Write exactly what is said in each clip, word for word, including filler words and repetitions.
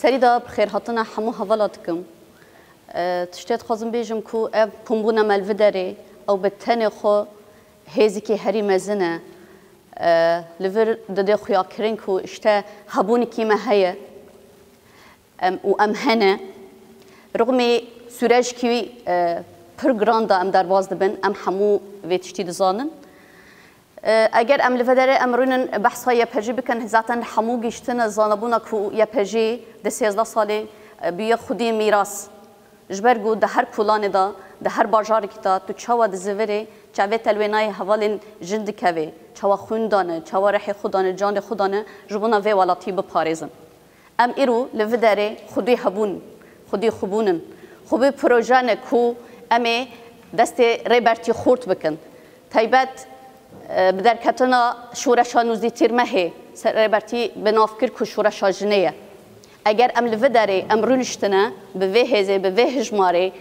Serî de bi xêrhatina hemû hevala dikim. E, tiştê dixwazim bêjim ku ev kombûna me li vê derê, ew bi tenê xwe hêzikî herî mezin e. E, li vir dide xuyakirin ku işte hebûnikî me heye. Em, û em hene. Rixmê sûrecekî, e, pir giran de em derbas dibin, em hemû vê tiştî dizanin. E, eger em li vê derê em rûnin behsa Y P G bikin, zaten hemû gihîştine zanebûna ku Y P G di sêzdeh salê, e, bûye xwedî mîras. Ji ber ku di her kolanê de, di her bajarekî de tu çawa dizivirê, çavê te li wênayê hevalên jin dikevê, çawa xwîn dane, çawa rihê xwe dane, canê xwe dane, ji bona vê welatî biparêzin. Em îro li vê derê xwedî hebûn, xwedî xwebûn in. Xwedî proje ne ku em ê destê Rêbertî xurt bikin. Taybet, e, bi derketina şoreşa nûzdî Tîrmehê ser Rêbertî bi nav kir ku şoreşa jinê ye. Eger em li vê derê em rûniştine bi vê hêzê, bi vê hijmarê,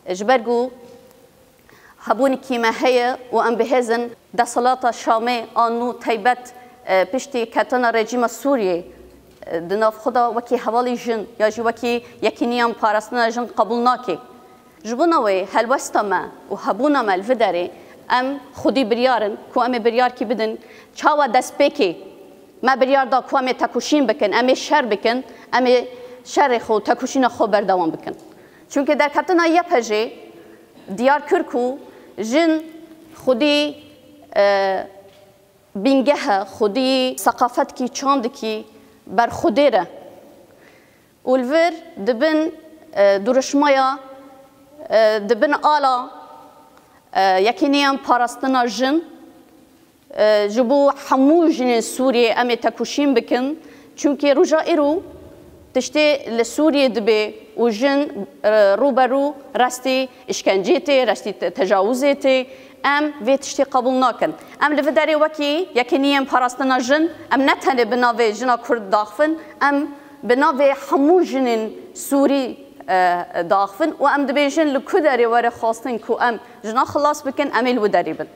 ji ber ku hebûnikî me heye û em bi hêzin desthilata Şamê a nû taybet, e, piştî ketina rejîma Sûriyê, e, di nav xwe de wekî hevalî jin ya jî wekî yekîniyan parastina jin qebûl nake. Ji bona wê helwesta me û hebûna me li vê derê em xwedî biryar in ku em ê biryarkî bidin. Çawa destpêkê me biryar da ku em ê tekoşîn bikin, em ê şer bikin, em ê şerê xwe û tekoşîna xwe berdewam bikin. Çunke derketina Y P G diyar kir ku jin xwedî, e, bîngeh e, xwedî seqafetkî, çandikî berxwedêr e. Û li vir dibin, e, duruşmaya, e, dibin ala, e, yekîniyan parastina jin, e, ji bo hemû jinên Sûriyê em ê tekoşîn bikin. Çunkî roja îro tiştê li Sûriyê dibe û jin, e, rûberû restî îşkencê tê, restî te-, tecawizê tê. Em vê tiştê qebûl nakin. Em li vê derê wekî yekîniyên parastina jin, em ne tenê bi navê jina Kurd daxivin, em bi navê hemû jinên Sûrî, e, daxivin û em dibêjin li ku derê were xwestin ku em jina xilas bikin, em ê li wî derê bin.